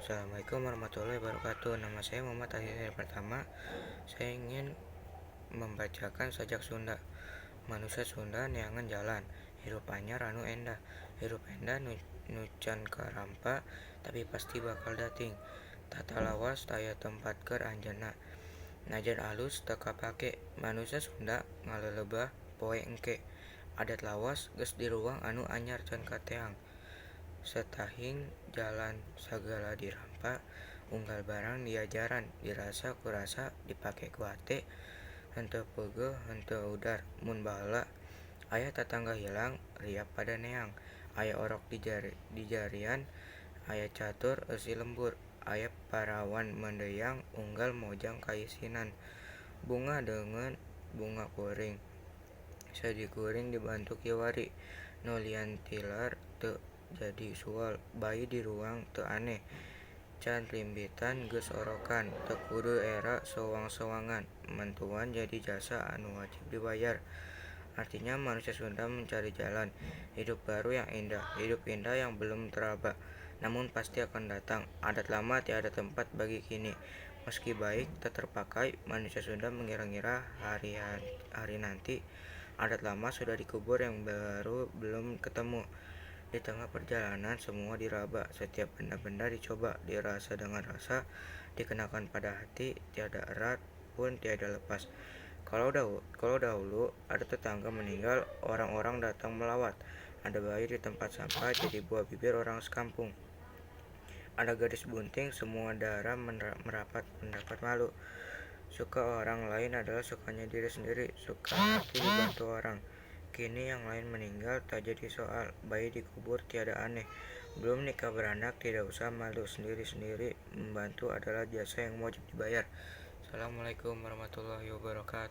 Assalamualaikum warahmatullahi wabarakatuh. Nama saya Muhammad Aziz Pertama. Saya ingin membacakan sajak Sunda. Manusia Sunda neangan jalan, hirup anyar anu endah. Hirup endah nu can karampa, tapi pasti bakal dating. Tata lawas taya tempat keur anjeunna, najan alus teu kapake. Manusia Sunda ngalelebah poe engke. Adat lawas geus diruang, anu anyar can kateang. Satahing jalan sagala dirampa, unggal barang diajaran. Dirasa ku rasa, dipake ku hate, henteu peugeuh henteu udar. Mun baheula aya tatangga hilang, riap pada neang. Aya orok di jarian, aya catur eusi lembur. Aya parawan mendeyang, unggal mojang kaisinan. Bungah deungeun bungah kuring, sedih kuring dibantu kiwari. Nu lian tilar teu jadi sual, bayi diruang teu aneh. Can rimbitan geus orokan, teu kudu era sewang-sewangan. Mantuan jadi jasa anu wajib dibayar. Artinya, manusia Sunda mencari jalan hidup baru yang indah, hidup indah yang belum teraba, namun pasti akan datang. Adat lama tiada tempat bagi kini, meski baik tak terpakai. Manusia Sunda mengira-ngira hari hari nanti. Adat lama sudah dikubur, yang baru belum ketemu. Di tengah perjalanan semua diraba, setiap benda-benda dicoba, dirasa dengan rasa, dikenakan pada hati, tiada erat pun tiada lepas. Kalau dahulu ada tetangga meninggal, orang-orang datang melawat. Ada bayi di tempat sampah jadi buah bibir orang sekampung. Ada gadis bunting, semua darah merapat mendapat malu. Suka orang lain adalah sukanya diri sendiri, suka hati dibantu orang. Kini yang lain meninggal tak jadi soal, bayi dikubur tiada aneh. Belum nikah beranak tidak usah malu sendiri-sendiri, membantu adalah jasa yang wajib dibayar. Assalamualaikum warahmatullahi wabarakatuh.